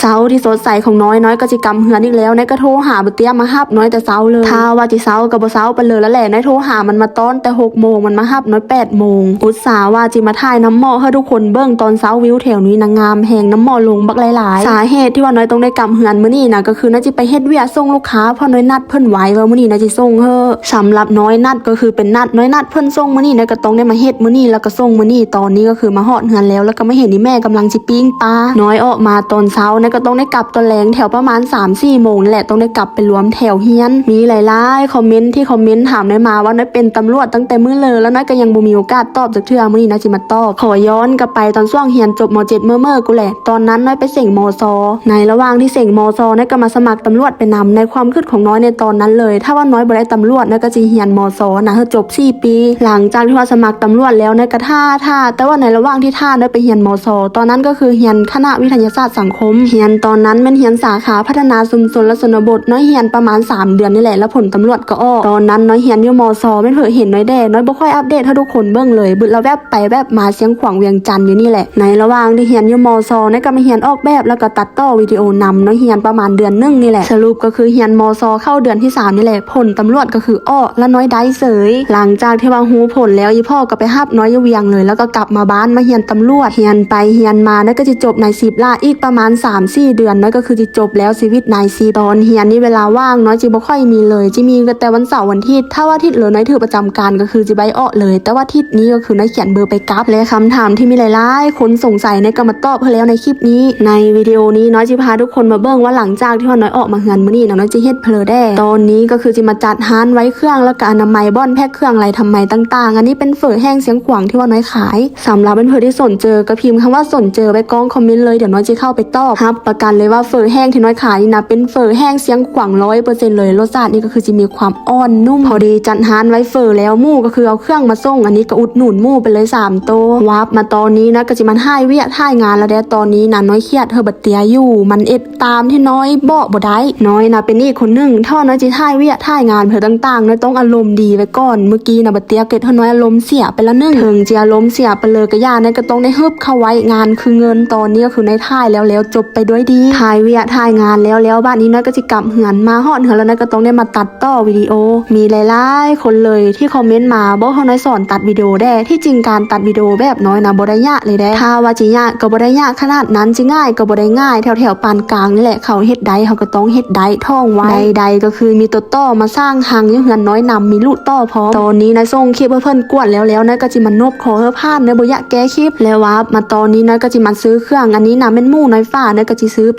ເຊົ້າທີ່ສົດໃສຂອງນ້ອຍ ນ້ອຍກໍຊິກັບເຮືອນອີກແລ້ວ. ນ້ອຍກໍໂທຫາບໍ່ເຕຍມາຮັບນ້ອຍແຕ່ເຊົ້າເລີຍ. ຖ້າວ່າຊິເຊົາກໍບໍ່ເຊົາປານເລີຍລະແຫຼະ. ນ້ອຍໂທຫາມັນມາຕ້ອນແຕ່ຫົກໂມງ ມັນມາຮັບນ້ອຍແປດໂມງ. ອຸດສາວ່າຊິມາຖ່າຍນ້ຳເໝາະໃຫ້ທຸກຄົນເບິ່ງຕອນເຊົ້າ. ວິວແຖວນີ້ນະງາມແຮງ, ນ້ຳເໝາະລົງບັກຫຼາຍໆ. ສາເຫດທີ່ວ່ານ້ອຍຕ້ອງໄດ້ກັບເຮືອນມື້ນີ້ນະ ກໍຄືນ້ອຍຊິໄປເຮັດວຽກສົ່ງລູກຄ້າ ເພາະນ້ອຍນັດເພິ່ນໄວ້ວ່າມື້ນີ້ນ້ອຍຊິສົ່ງເຮີ້. ສຳລັບນ້ອຍນັດກໍຄືເປັນນັດ, ນ້ອຍນັດເພິ່ນສົ່ງມື້ນີ້ ນ້ອຍກໍຕ້ອງໄດ້ມາເຮັດມື້ນີ້ ແລ້ວກໍສົ່ງມື້ນີ້. ຕອນນີ້ກໍຄືມາຮອດເຮືອນແລ້ວ ແລ້ວກໍມາເຫັນອີ່ແມ່ກຳລັງຊິປີ້ງປາ. ນ້ອຍອອກມາຕອນເຊົ້າ ນ້ອຍກໍຕ້ອງໄດ້ກັບຕອນແລງ ແຖວປະມານສາມສີ່ໂມງນີ້ແຫຼະ ຕ້ອງໄດ້ກັບໄປລວມແຖວຮຽນ. ມີຫຼາຍໆຄອມເມັນທີ່ຄອມເມັນຖາມນ້ອຍມາວ່ານ້ອຍເປັນຕຳຫຼວດຕັ້ງແຕ່ມື້ເລີ ແລ້ວນ້ອຍກໍຍັງບໍ່ມີໂອກາດຕອບຈັກເທື່ອ. ມື້ນີ້ນ້ອຍຊິມາຕອບ. ຂໍຍ້ອນກັບໄປຕອນຊ່ວງຮຽນຈົບ ມ.ເຈັດ ເມີ້ໆ ພຸ້ນແຫຼະ. ຕອນນັ້ນນ້ອຍໄປເສັງ ມ.ຊ. ໃນລະຫວ່າງທີ່ເສັງ ມ.ຊ ນ້ອຍກໍມາສະໝັກຕຳຫຼວດໄປນຳ. ໃນຄວາມຄິດຂອງນ້ອຍໃນຕອນນັ້ນເລີຍ ຖ້າວ່ານ້ອຍບໍ່ໄດ້ຕຳຫຼວດ ນ້ອຍກໍຊິຮຽນ ມ.ຊ ນະ ໃຫ້ຈົບສີ່ປີ. ຫຼັງຈາກທີ່ວ່າສະໝັກຕຳຫຼວດແລ້ວ ນ້ອຍກໍຖ້າ ຖ້າ ແຕ່ວ່າໃນລະຫວ່າງທີ່ຖ້າ ນ້ອຍໄປຮຽນ ມ.ຊ ຕອນນັ້ນກໍຄືຮຽນຄະນະວິທະຍາສາດສັງຄົມ. ຮຽນຕອນນັ້ນແມ່ນຮຽນສາຂາພັດທະນາຊຸມຊົນ ແລະ ຊົນນະບົດ. ນ້ອຍຮຽນປະມານສາມເດືອນນີ້ແຫຼະ ແລ້ວຜົນຕຳຫຼວດກໍອອກ. ຕອນນັ້ນນ້ອຍຮຽນຢູ່ ມ.ຊ ແມ່ນເພິ່ນເຫັນນ້ອຍແດ່ ນ້ອຍບໍ່ຄ່ອຍອັບເດດໃຫ້ທຸກຄົນເບິ່ງເລີຍ ບຶດລະແວັບໄປແວັບມາ ຊຽງຂວາງ ວຽງຈັນຢູ່ນີ້ແຫຼະ. ໃນລະຫວ່າງທີ່ຮຽນຢູ່ ມ.ຊ ນ້ອຍກໍມາຮຽນອອກແບບ ແລ້ວກໍຕັດຕໍ່ວິດີໂອນຳ. ນ້ອຍຮຽນປະມານເດືອນໜຶ່ງນີ້ແຫຼະ. ສະຫຼຸບກໍຄືຮຽນ ມ.ຊ ເຂົ້າເດືອນທີສາມນີ້ແຫຼະ ຜົນຕຳຫຼວດກໍຄືອອກ ແລ້ວນ້ອຍໄດ້ເສີຍ. ຫຼັງຈາກທີ່ວ່າຮູ້ຜົນແລ້ວ ອີ່ພໍ່ກໍໄປຮັບນ້ອຍຢູ່ວຽງເລີຍ ແລ້ວກໍກັບມາບ້ານມາຮຽນຕຳຫຼວດ. ຮຽນໄປຮຽນມາ ນ້ອຍກໍຊິຈົບນາຍສິບລະ ອີກປະມານສາມສີ່ເດືອນ ນ້ອຍກໍຄືຊິຈົບແລ້ວຊີວິດນາຍສິບ. ຕອນຮຽນນີ້ເວລາວ່າງນ້ອຍຊິບໍ່ຄ່ອຍມີເລີຍ ຊິມີກໍແຕ່ວັນເສົາວັນທິດ. ຖ້າວ່າທິດເລີຍນ້ອຍຖືກປະຈຳການ ກໍຄືຊິໄດ້ອອກເລີຍ. ແຕ່ວ່າທິດນີ້ກໍຄືນ້ອຍຂຽນເບີໄປກັບ ແລະ ຄຳຖາມທີ່ມີຫຼາຍໆຄົນສົງໄສ ນ້ອຍກໍມາຕອບໃຫ້ແລ້ວໃນຄລິບນີ້. ໃນວິດີໂອນີ້ນ້ອຍຊິພາທຸກຄົນມາເບິ່ງວ່າ ຫຼັງຈາກທີ່ວ່ານ້ອຍອອກມາເຮືອນມື້ນີ້ນະ ນ້ອຍຊິເຮັດເພີແດ່. ຕອນນີ້ກໍຄືຊິມາຈັດຮ້ານໄວ້ເຄື່ອງ ແລ້ວກໍອະນາໄມບ່ອນແພັກເຄື່ອງ ໄລທຳໄມຕ່າງໆ. ອັນນີ້ເປັນເຝີແຫ້ງຊຽງຂວາງທີ່ວ່ານ້ອຍຂາຍ. ສຳລັບເພື່ອນໆທີ່ສົນເຈີ ກໍພິມຄຳວ່າສົນເຈີໄວ້ກ້ອງຄອມເມັນເລີຍ ດຽວນ້ອຍຊິເຂົ້າໄປຕອບ. ຮັບປະກັນເລີຍວ່າເຝີແຫ້ງທີ່ນ້ອຍຂາຍນີ້ນະ ເປັນເຝີແຫ້ງຊຽງຂວາງຮ້ອຍເປີເຊັນເລີຍ. ລົດຊາດນີ້ກໍຄືຊິມີຄວາມອ່ອນນຸ້ມ. ພໍດີຈັດຮ້ານໄວ້ເຝີແລ້ວ ໝູກໍຄືເອົາເຄື່ອງມາສົ່ງ. ອັນນີ້ກໍອຸດໜູນໝູໄປເລີຍສາມໂຕ. ວາບມາຕອນນີ້ນະ ກໍຊິມາຖ່າຍວຽກຖ່າຍງານແລ້ວແດ່. ຕອນນີ້ນະນ້ອຍຄຽດເຮີບັດເຕຍຢູ່ ມັນເຮັດຕາມທີ່ນ້ອຍບອກບໍ່ໄດ້. ນ້ອຍນະເປັນອີກຄົນໜຶ່ງ ຖ້າວ່ານ້ອຍຊິຖ່າຍວຽກຖ່າຍງານເພິ່ນຕ່າງໆ ນ້ອຍຕ້ອງອາລົມດີໄວ້ກ່ອນ. ມື້ກີ້ນະບັດເຕຍເຮັດໃຫ້ນ້ອຍອາລົມເສຍໄປລະໜຶ່ງ. ເຖິງຈະອາລົມເສຍປານເລີກະຢ່າ ນ້ອຍກໍຕ້ອງໄດ້ຮຶບເຂົ້າໄວ້ ງານຄືເງິນ. ຕອນນີ້ກໍຄືນ້ອຍຖ່າຍແລ້ວໆ ຈົບໄປດ້ວຍດີ ຖ່າຍວຽກຖ່າຍງານແລ້ວໆ. ບາດນີ້ນ້ອຍກໍຊິກັບເຮືອນ. ມາຮອດເຮືອນແລ້ວ ນ້ອຍກໍຕ້ອງໄດ້ມາຕັດຕໍ່ວິດີໂອ. ມີຫຼາຍໆຄົນເລີຍທີ່ຄອມເມັນມາບອກໃຫ້ນ້ອຍສອນຕັດວິດີໂອແດ່. ທີ່ຈິງການຕັດວິດີໂອແບບນ້ອຍນະບໍ່ໄດ້ຍາກເລີຍເດ້. ຖ້າວ່າຊິຍາກກໍບໍ່ໄດ້ຍາກຂະໜາດນັ້ນ, ຊິງ່າຍກໍບໍ່ໄດ້ງ່າຍ, ແຖວໆປານກາງນີ້ແຫຼະ. ເຂົາເຮັດໄດ້ ເຮົາກໍຕ້ອງເຮັດໄດ້ ທ່ອງໄວ້. ໄດ້ໆກໍຄືມີໂຕຕໍ່ມາສ້າງຮັງຢູ່ເຮືອນນ້ອຍນຳ, ມີລຸຕໍ່ພ້ອມ. ຕອນນີ້ນະສົ່ງຄລິບໃຫ້ເພິ່ນກວດແລ້ວໆ, ນ້ອຍກໍຊິມານົບຂໍເຮີຜ່ານ, ນ້ອຍບໍ່ຢາກແກ້ຄລິບ. ແລ້ວວ່າມາຕອນນີ້ນ້ອຍກໍຊິມາຊື້ເຄື່ອງ. ອັນນີ້ນະແມ່ນໝູນ້ອຍຝາ, ນ້ອຍກໍຊິຊື້ໄປ